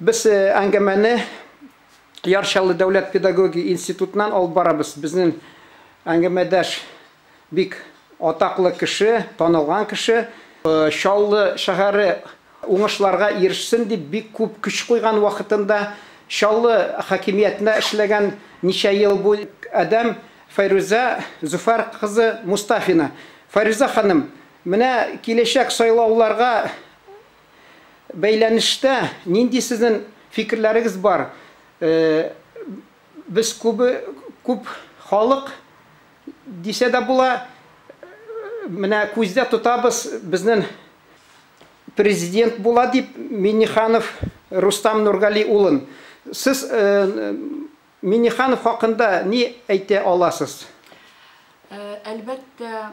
Без әңгәмәне Яр Чаллы дәүләт педагогия институтыннан алып барабыз. Безнең әңгәмәдәш бик атаклы кеше, танылган кеше. Чаллы шәһәре уңышларга ирешсен дип бик күп көч куйган вакытында Чаллы хакимиятендә эшләгән ничә ел бу адәм Фәйрүзә Зөфәр кызы Мустафина. Фәйрүзә ханым, менә киләчәк сайлауларга бәйләнештә нинди сезнең фикерләрегез бар? Без күбе күп халык дисә дә була, менә күздә тотабыз безнең президент була дип Минниханов Рустам Нургали улын. Сез Минниханов хакында ни әйтә аласыз? Әлбәттә,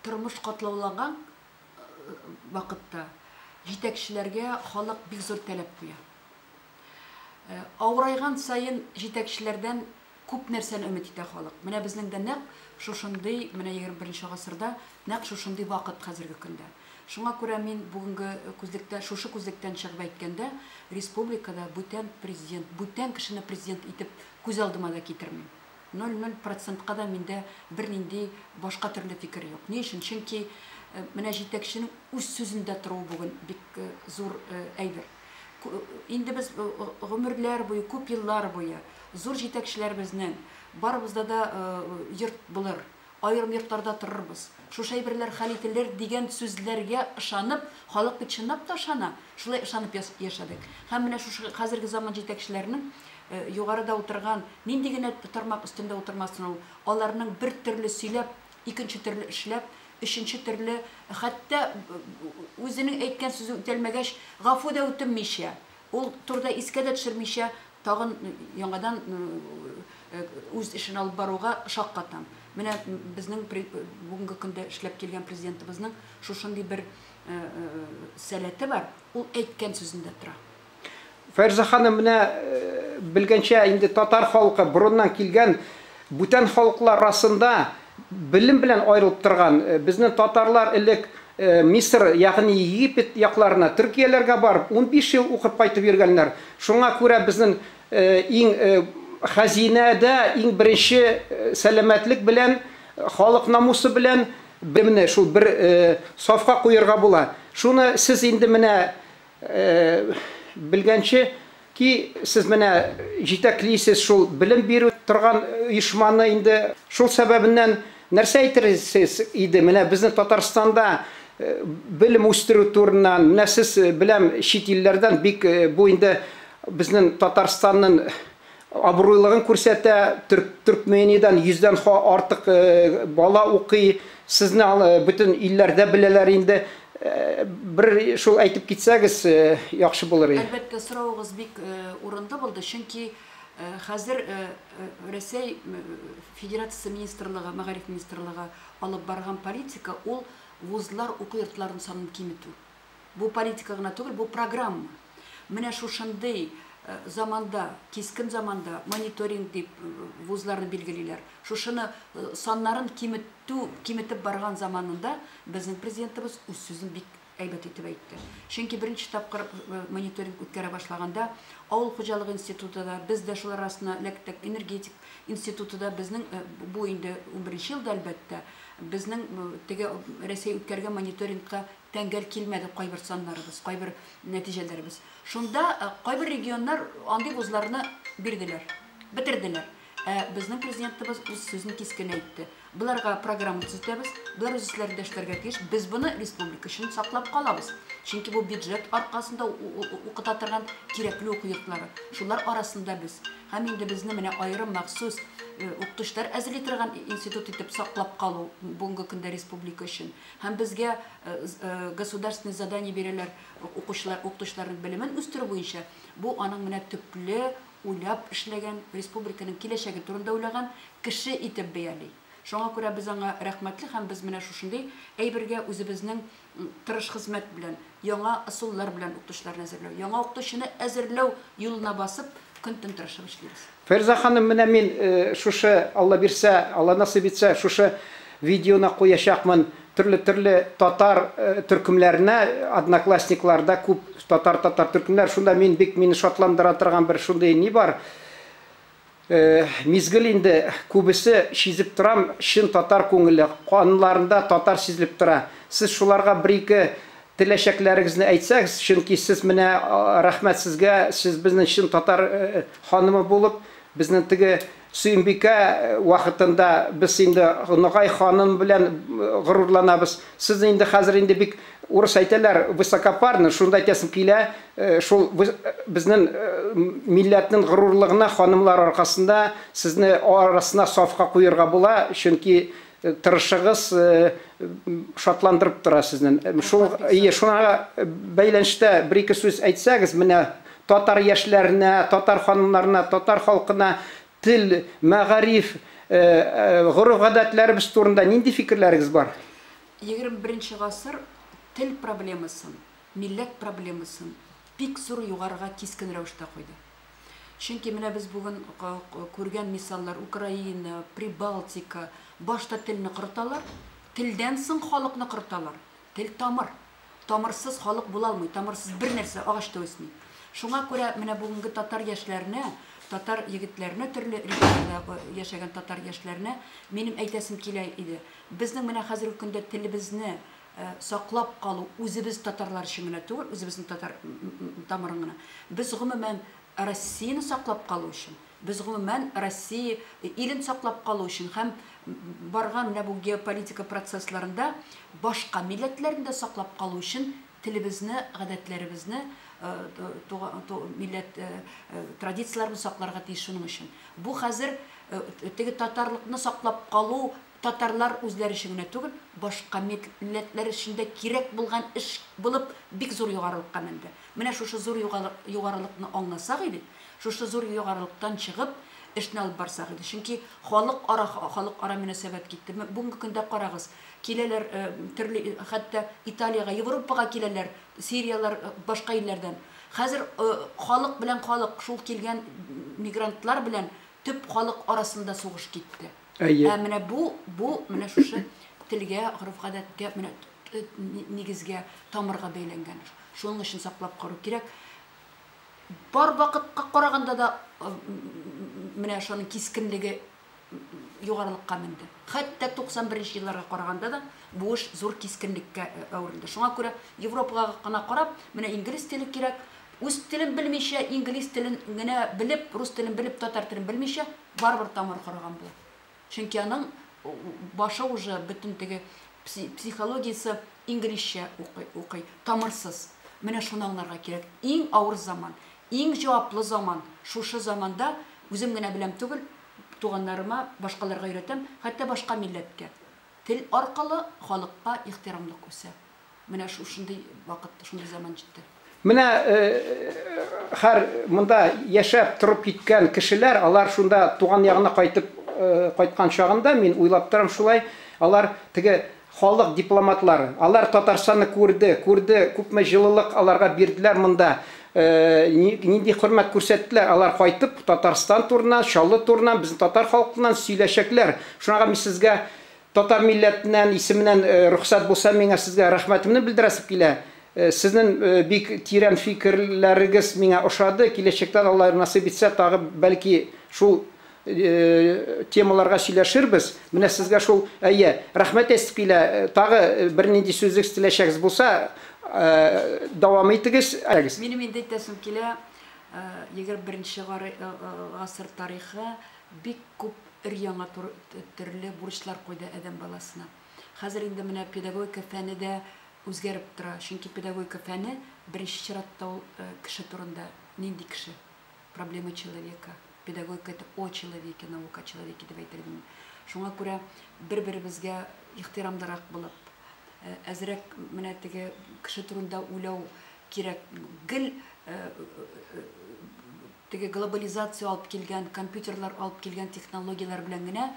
тормыш катлауланган вакытта җитәкчеләргә халык бик зур таләп куя. Авырайган саен җитәкчеләрдән күп нәрсәне өмет итә халык. Менә безнең дә нәкъ шушындый, менә 21 гасырда нәкъ шушындый вакыт хәзерге көндә. Шуңа күрә мин бүгенге күзлектә, шушы күзлектән чыгып әйткәндә, республикада бүтән президент, бүтән кешене президент итеп күз алдыма да китермим. 0,0 процентка да миндә бернинди башка төрле фикер юк. Ни өчен? Чөнки менә җитәкченең үз сүзендә торуы бүген бик зур әйбер. Инде без гомерләр буе, күп еллар буе зур җитәкчеләребезнең барыбызда да йорт булыр, аерым йортларда торырбыз, шушы әйберләр хәл ителер дигән сүзләргә ышанып, халык бит чынлап та ышана, шулай ышанып яшәдек. Һәм менә шушы хәзерге заман җитәкчеләренең югарыда утырган, нинди генә тармак өстендә утырмасын ул, аларның бер төрле сөйләп, икенче төрле эшләп, өченче төрле, хәтта үзенең әйткән сүзе үтәлмәгәч, гафу да үтенмичә, ул турыда искә дә төшермичә, тагын яңадан үз эшен алып баруга шаккатам. Менә безнең бүгенге көндә эшләп килгән президентыбызның шушындый бер сәләте бар, ул әйткән сүзендә тора. Фәрзә ханым, менә белгәнчә, инде татар халкы борыннан килгән бүтән халыклар арасында белем белән аерылып торган. Безнең татарлар элек Мисыр, ягъни Египет якларына, Төркияләргә барып, 15 ел укып кайтып йөргәннәр. Шуңа күрә безнең иң хәзинәдә иң беренче сәламәтлек белән, халык намусы белән белемне шул бер сафка куерга була. Шуны сез инде менә белгәнче ки, сез менә җитәклисез шул белем бирү торган оешманы инде. Шул сәбәбеннән нәрсә әйтерсез иде? Менә безнең Татарстанда белем үстерү турыннан, менә сез беләм чит илләрдән бик бу инде безнең Татарстанның абруйлыгын күрсәтә. Төркмениядән 100дән артык бала укый. Сезне бөтен илләрдә беләләр инде. Бер шул әйтеп китсәгез, яхшы булыр иде. Әлбәттә, соравыгыз бик урынлы булды, чөнки хәзер Рәсәй Федерациясе министрлыгы, мәгариф министрлыгы алып барган политика ул вузлар, уку йортларының санын киметү. Бу политика гына түгел, бу программа. Менә шушындый заманда, кискен заманда мониторинг дип вузларны билгелиләр. Шушыны саннарын киметү, киметеп барган заманында безнең президентыбыз үз сүзен бик әйбәт итеп әйтте. Чөнки беренче тапкыр мониторинг үткәрә башлаганда авыл хуҗалыгы институты да, без дә шулар арасына эләктек, энергетик институты да безнең бу инде 11 елда әлбәттә, безнең теге Рәсәй үткәргән мониторингка тәңгәл килмәде кайбер саннарыбыз, кайбер нәтиҗәләребез. Шунда кайбер регионнар андый вузларны бирделәр, бетерделәр. Ә безнең президентыбыз үз сүзен кискен әйтте. Боларга программа төзетәбез, болар үз өсләрендә эшләргә тиеш, без моны республика өчен саклап калабыз. Чөнки бу бюджет аркасында укыта торган кирәкле уку йортлары. Шулар арасында без. Һәм инде безне менә аерым махсус укытучылар әзерли торган институт итеп саклап калу бүгенге көндә республика өчен. Һәм безгә государственный задание бирәләр укучылар, укытучыларның белемен үстерү буенча. Бу аның менә төпле уйлап эшләгән, республиканың киләчәге турында уйлаган кеше итеп бәяли. Шуңа күрә без аңа рәхмәтле һәм без менә шушындый әйбергә үзебезнең тырыш хезмәт белән, яңа ысуллар белән укытучыларны әзерләү, яңа укытучыны әзерләү юлына басып, көн-төн тырышып эшлибез. Фәрзә ханым, менә мин шушы, Алла бирсә, Алла насыйп итсә, шушы видеоны куячакмын. төрле-төрле татар төркемнәренә, одноклассникларда күп татар-татар төркемнәр. Шунда мин бик мине шатландыра торган бер шундый ни бар. Мизгел инде күбесе сизеп торам, чын татар күңеле, канларында татар сизелеп тора. Сез шуларга бер-ике теләчәкләрегезне әйтсәгез, чөнки сез менә, рәхмәт сезгә, сез безнең чын татар ханымы булып, безнең теге Сөембикә вакытында без инде Ногай ханым белән горурланабыз. Сез инде хәзер инде бик урыс әйтәләр, высокопарно, шунда әйтәсем килә, шул безнең милләтнең горурлыгына ханымлар аркасында сезне арасына сафка куерга була, чөнки тырышыгыз шатландырып тора сезнең. Шул шуңа бәйләнештә бер-ике сүз әйтсәгез, менә татар яшьләренә, татар ханымнарына, татар халкына тел, мәгариф, гореф-гадәтләребез турында нинди фикерләрегез бар? 21 гасыр тел проблемасын, милләт проблемасын бик зур югарыга кискен рәвештә куйды. Чөнки менә без бүген күргән мисаллар Украина, Прибалтика, башта телне корыталар, телдән соң халыкны корыталар. Тел тамыр. Тамырсыз халык була алмый, тамырсыз бер нәрсә агач та үсми. Шуңа күрә менә бүгенге татар яшьләренә, татар егетләренә, төрле регионда яшәгән татар яшьләренә минем әйтәсем килә иде. Безнең менә хәзерге көндә телебезне саклап калу үзебез татарлар өчен генә түгел, үзебезнең татар тамырын гына. Без гомумән Россияне саклап калу өчен, без гомумән Россия илен саклап калу өчен һәм барган менә бу геополитика процессларында башка милләтләрне дә саклап калу өчен телебезне, гадәтләребезне, милләт традицияләрен сакларга тиеш шуның өчен. Бу хәзер теге татарлыкны саклап калу татарлар үзләре өчен генә түгел, башка милләтләр өчен дә кирәк булган эш булып бик зур югарылыкка менде. Менә шушы зур югарылыкны аңласак иде, шушы зур югарылыктан чыгып эшне алып барсак иде. Чөнки халыкара мөнәсәбәт китте. Бүгенге көндә карагыз, киләләр төрле, хәтта Италиягә, Европага киләләр, Сирияләр, башка илләрдән. Хәзер халык белән халык, шул килгән мигрантлар белән төп халык арасында сугыш китте. Ә менә бу менә шушы телгә, гореф-гадәткә, менә нигезгә, тамырга бәйләнгән. Шуның өчен саклап калу кирәк. Бар вакытка караганда да менә шуның кискенлеге югарылыкка менде. Хәтта 91 елларга караганда да бу эш зур кискенлеккә әверелде. Шуңа күрә Европага гына карап, менә инглиз теле кирәк, үз телен белмичә, инглиз телен генә белеп, рус телен белеп, татар телен белмичә, барыбер тамыр корыган була. Чөнки аның башы уже бөтен теге психологиясе инглизчә укый, тамырсыз. Менә шуны аңларга кирәк. Иң авыр заман, иң җаваплы заман. Шушы заманда үзем генә беләм түгел, туганнарыма, башкаларга өйрәтәм, хәтта башка милләткә. Тел аркылы халыкка ихтирамлык үсә. Менә шушындый вакыт, шундый заман җитте. Менә һәр монда яшәп торып киткән кешеләр, алар шунда туган ягына кайтып кайткан чагында мин уйлап торам шулай, алар теге халык дипломатлары, алар Татарстанны күрде, күпме җылылык аларга бирделәр монда, нинди хөрмәт күрсәттеләр, алар кайтып Татарстан турыннан, Чаллы турыннан, безнең татар халкыннан сөйләшәкләр. Шуңа мин сезгә татар милләтеннән, исеменнән рөхсәт булса, миңа сезгә рәхмәтемне белдерәсем килә. Сезнең бик тирән фикерләрегез миңа ошады. Киләчәктә Алла насыйп итсә, тагы бәлки шул темаларга сөйләшербез. Менә сезгә шул, әйе, рәхмәт әйтеп килә. Тагы бернинди сүзегез теләчәгез булса, дәвам итегез. Минем инде әйтәсем килә, 21 гасыр тарихы бик күп өр-яңа төрле бурычлар куйды адәм баласына. Хәзер инде менә педагогика фәне дә үзгәреп тора. Чөнки педагогика фәне беренче чиратта ул кеше турында, нинди кеше? Проблема человека. Педагогика это о человеке, наука о человеке дип әйтер идем. Шуңа күрә бер-беребезгә ихтирамлырак булып, әзрәк менә теге кеше турында уйлау кирәк. Гел теге глобализация алып килгән, компьютерлар алып килгән технологияләр белән генә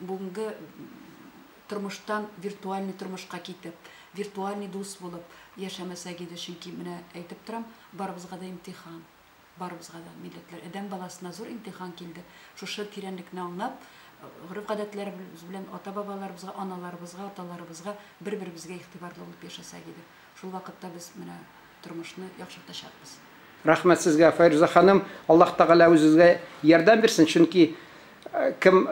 бүгенге тормыштан виртуальный тормышка китеп, виртуальный дус булып яшәмәсәк иде. Чөнки менә әйтеп торам, барыбызга да имтихан. Барыбызга да милләтләр. Адәм баласына зур имтихан килде. Шушы тирәнлекне аңлап, Гореф-гадәтләребез белән ата-бабаларыбызга, аналарыбызга, аталарыбызга, бер-беребезгә игътибарлы булып яшәсәк иде. Шул вакытта без менә тормышны яхшыртачакбыз. Рәхмәт сезгә, Файруза ханым. Аллаһ Тәгалә үзегезгә ярдәм бирсен, чөнки кем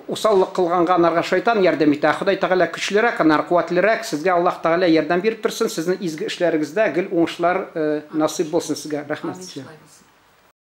усаллык кылганга анарга шайтан ярдәм итә, ә Ходай Тәгалә көчлерәк, анар куәтлерәк. Сезгә Аллаһ Тәгалә ярдәм биреп торсын, сезнең изге эшләрегездә гел уңышлар насыйп булсын сезгә. Рәхмәт сезгә.